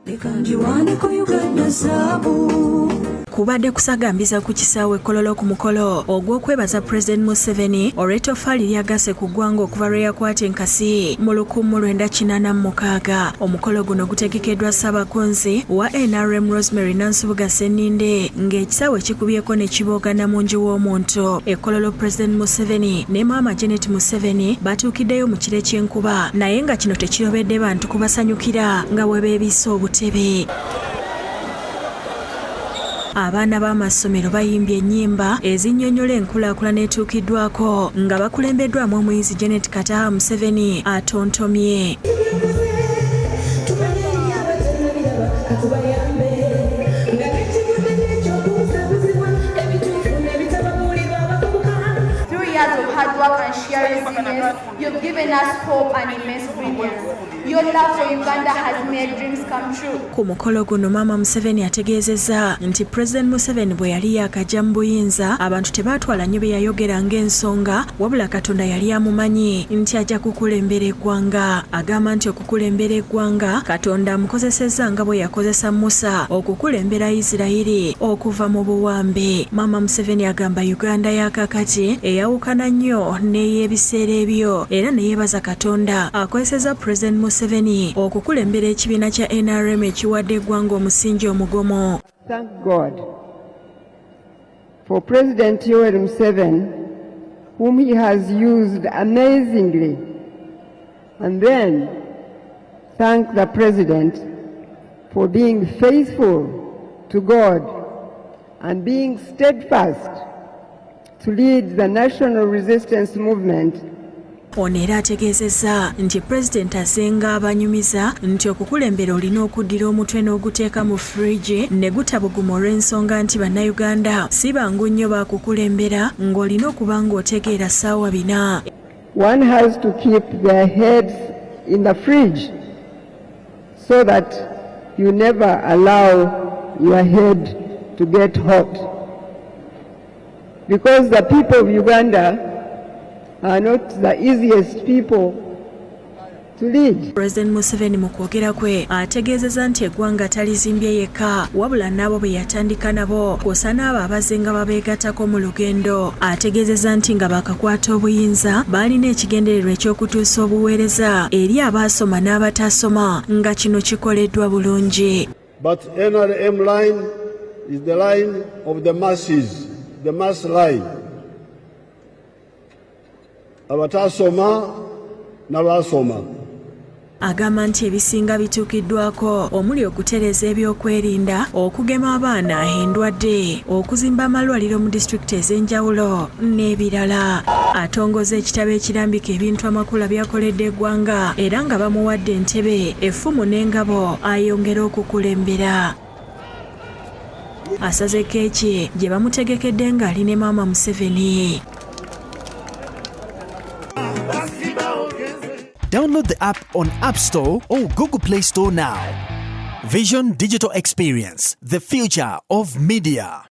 Leka ngiwaneko Uganda zaabu. Kubadde kusagambiza ku kisaawe Kololo ku mukolo ogw'okwebaza Pulezidenti Museveni olw'ettofaali ly'agasse ku ggwanga okuva lwe yakwata enkasi mu 1986. Omukolo guno gutegekeddwa Ssaabakunzi wa NRM Rosemary Nansubuga Sseninde ng'ekisaawe kikubyeko ne kiboogana mu nju w'omuntu. E Kololo Pulezidenti Museveni ne Maama Janet Museveni batuukiddeyo mu kire ky'enkuba naye nga kino tekirobedde bantu kubasanyukira nga bwe beebisse obutebe. Abaana b'amasomero bayimbye ennyimba ezinnyonnyola enkulaakulana etuukiddwako nga bakulembeddwamu omuyizi Janet Kataha Museveni atontomye. Through years of hard work and sheer resilience, you've given us hope and immense brilliance. Your love for Uganda has made dreams come true. Ku mukolo guno Maama Museveni ategeezezza nti Pulezidenti Museveni bwe yali yaakajja mu buyinza abantu tebaatwala nnyo bye yayogera ng'ensonga wabula Katonda yali amumanyi nti ajja kukulembera eggwanga. Agamba nti okukulembera eggwanga Katonda amukozesezza nga bwe yakozesa Musa okukulembera Isirayiri okuva mu buwambe. Maama Museveni agamba Uganda ya kaakati eyawukana nnyo n'ey'ebiseera ebyo era ne yeebaza Katonda akozesezza Pulezidenti Museveni okukulembera ekibiina kya NRM ekiwadde eggwanga omusingi omugumu. Thank God for President Yoweri Museveni, whom he has used amazingly. And then thank the President for being faithful to God and being steadfast to lead the national resistance movement. Ono era ategeezezza nti Pulezidenti azenga abanyumiza nti okukulembera olina okuddira omutwe n'oguteeka mu fridge ne gutabuguma olw'ensonga nti Bannayuganda si bangu nnyo baakukulembera ng'olina okuba ng'otegeera ssaawa 4. One has to keep their heads in the fridge so that you never allow your head to get hot. Because the people of Uganda are not the easiest people to lead. Pulezidenti Museveni mu kwogera kwe ategeezezza nti eggwanga talizimbye yekka wabula n'abo be yatandika nabo kw'ossa n'abo abazze nga babeegattako mu lugendo. Ategeezezza nti nga baakakwata obuyinza baalina ekigendererwa eky'okutuusa obuweereza eri abaasoma n'abatasoma nga kino kikoleddwa bulungi. But NRM line is the line of the masses, the mass line. Abatasoma n'abasoma. Agamba nti ebisinga bituukiddwako omuli okutereeza ebyokwerinda, okugema abaana endwadde, okuzimba amalwaliro mu disitulikiti ez'enjawulo n'ebirala. Atongoza ekitabo ekirambika ebintu amakula by'akoledde eggwanga era nga bamuwadde entebe, effumu n'engabo ayongere okukulembera. Asaze keeki gye bamutegekedde ng'ali ne Maama Museveni. Download the app on App Store or Google Play Store now. Vision Digital Experience, the future of media.